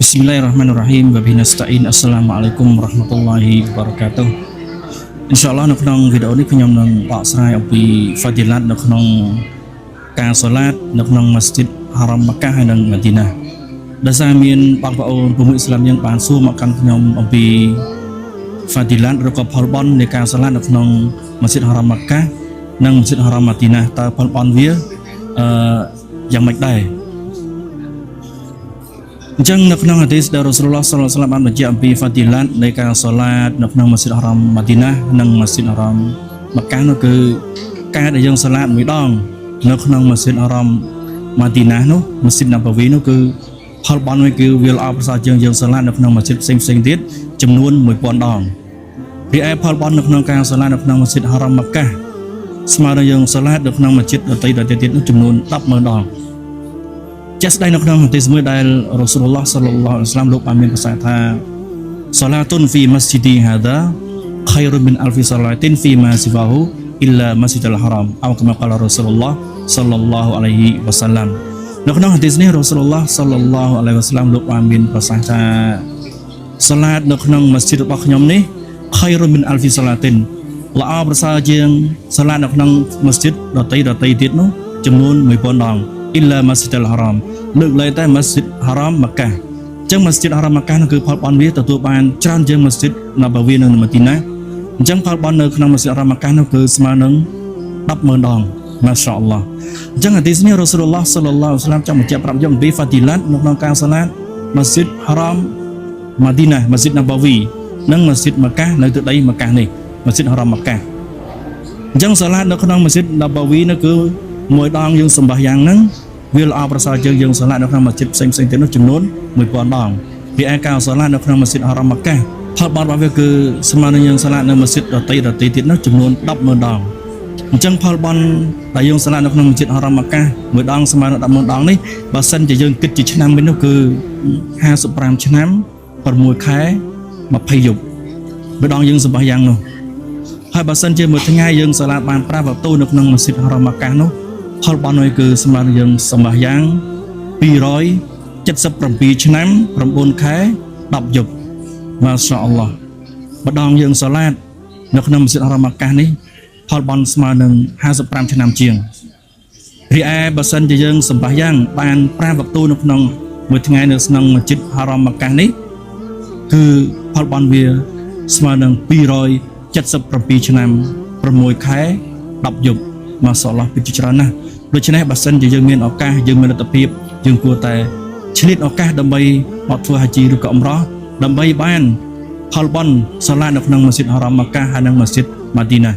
بسم الله الرحمن الرحيم وبه نستعين السلام عليكم ورحمة الله وبركاته អ៊ីនសាអល់ឡោះនៅក្នុងវីដេអូនេះខ្ញុំនឹងបកស្រាយអំពីហ្វាឌីឡាតនៅក្នុងការសូឡាតនៅក្នុងមស្ជីតហារ៉ាមម៉ាកាហើយនិងម៉ាឌីណាដោយសារមានបងប្អូនពុទ្ធអ៊ីស្លាមយើងបានសួរមកកាន់ខ្ញុំអំពីហ្វាឌីឡាតឬក៏ផលបុណ្យនៃការសូឡាតនៅក្នុងមស្ជីតហារ៉ាមម៉ាកានិងមស្ជីតហារ៉ាមម៉ាឌីណាតើផលបុណ្យវាអឺយ៉ាងម៉េចដែរ អញ្ចឹងនៅក្នុងហាឌីសដែលរ៉ាស៊ូលឡោះសល្លឡោះបានបញ្ជាក់អំពីហ្វាឌីឡាតនៃការសូឡាតនៅក្នុងមស្ជីតហារ៉ាមម៉ាឌីណានិងមស្ជីតហារ៉ាមម៉ាកានោះគឺការដែលយើងសូឡាតមួយដងនៅក្នុងមស្ជីតហារ៉ាមម៉ាឌីណានោះមស្ជីតណាបាវីនោះគឺផលបុណ្យមួយគឺវាល្អប្រសើរជាងយើងសូឡាតនៅក្នុងមស្ជីតផ្សេងផ្សេងៗទៀតចំនួន1000ដងរីឯផលបុណ្យនៅក្នុងការសូឡាតនៅក្នុងមស្ជីតហារ៉ាមម៉ាកាស្មើនឹងយើងសូឡាតនៅក្នុងមស្ជីតដទៃដទៃទៀតនោះចំនួន100,000ដង ជាក់ស្ដែងនៅក្នុងហាឌីសមួយដែលរ៉ាស៊ូលឡោះសល្លឡោះអាឡៃហ៊ីវសឡាមលោកបានមានប្រសាសន៍ថា صلاة في مسجدي هذا خير من ألف صلاة فيما سواه إلا مسجد الحرام أو كما قال رسول الله صلى الله عليه وسلم នៅក្នុងហាឌីសនេះរ៉ាស៊ូលឡោះសល្លឡោះអាឡៃហ៊ីវសឡាមលោកបានមានប្រសាសន៍ថាសាឡាតនៅក្នុងមស្ជីតរបស់ខ្ញុំនេះ خير من ألف صلاة ល្អប្រសើរជាងសាឡាតនៅក្នុងមស្ជីតដទៃដទៃទៀតនោះចំនួន1000ដង إلا مسجد الحرام លើកលែងតែមស្ជីតហារ៉ាមម៉ាកាអញ្ចឹងមស្ជីតហារ៉ាមម៉ាកានោះគឺផលបុណ្យវាទទួលបានច្រើនជាងមស្ជីតណាបាវីនៅម៉ាឌីណាអញ្ចឹងផលបុណ្យនៅក្នុងមស្ជីតហារ៉ាមម៉ាកានោះគឺស្មើនឹង100,000ដងម៉ាសាអល់ឡោះអញ្ចឹងហាឌីសនេះរ៉ាស៊ូលឡោះសល្លឡោះអាឡៃហ៊ីវសឡាមចង់បញ្ជាក់ប្រាប់យើងអំពីហ្វាឌីឡាតនៅក្នុងការសាឡាតមស្ជីតហារ៉ាមម៉ាឌីណាមស្ជីតណាបាវីនិងមស្ជីតម៉ាកានៅទឹកដីម៉ាកានេះមស្ជីតហារ៉ាមម៉ាកាអញ្ចឹងសាឡាតនៅក្នុងមស្ជីតណាបាវីនោះគឺមួយដងយើងសម្បាយ៉ាងហ្នឹងវាល្អប្រសើរជាងយើងសាឡាតនៅក្នុងមស្ជីតផ្សេងផ្សេងទៀតនោះចំនួន1000ដងវាឯការសាឡាតនៅក្នុងមស្ជីតហារ៉ាមម៉ាកាផលបុណ្យរបស់វាគឺស្មើនឹងយើងសាឡាតនៅមស្ជីតដទៃដទៃទៀតនោះចំនួន100,000ដងអញ្ចឹងផលបុណ្យដែលយើងសាឡាតនៅក្នុងមស្ជីតហារ៉ាមម៉ាកាមួយដងស្មើនឹង100,000ដងនេះបើសិនជាយើងគិតជាឆ្នាំវិញនោះគឺ55ឆ្នាំ6ខែ20យប់មួយដងយើងសម្បាយ៉ាងនោះហើយបើសិនជាមួយថ្ងៃយើងសាឡាតបាន5វ៉ាក់ទូនៅក្នុងមស្ជីតហារ៉ាមម៉ាកានោះផលបុណ្យនោះគឺស្មើនឹងយើងសម្បាយ៉ាង277ឆ្នាំ9ខែ10យប់ម៉ាសាអល់ឡោះម្ដងយើងសាឡាតនៅក្នុងមស្ជីតហារ៉ាមម៉ាកានេះផលបុណ្យស្មើនឹង55ឆ្នាំជាងរីឯបើសិនជាយើងសម្បាយ៉ាងបាន5វ៉ាក់ទូនៅក្នុងមួយថ្ងៃនៅក្នុងមស្ជីតហារ៉ាមម៉ាកានេះគឺផលបុណ្យវាស្មើនឹង277ឆ្នាំ6ខែ10យប់ម៉ាសាអល់ឡោះពិតជាច្រើនណាស់ដូច្នេះបើសិនជាយើងមានឱកាសយើងមានលទ្ធភាពយើងគួរតែឆ្លៀតឱកាសដើម្បីមកធ្វើហាជីឬក៏អ៊ំរ៉ះដើម្បីបានផលបុណ្យសាឡាតនៅក្នុងមស្ជីតហារ៉ាមម៉ាកាហើយនិងមស្ជីតម៉ាឌីណា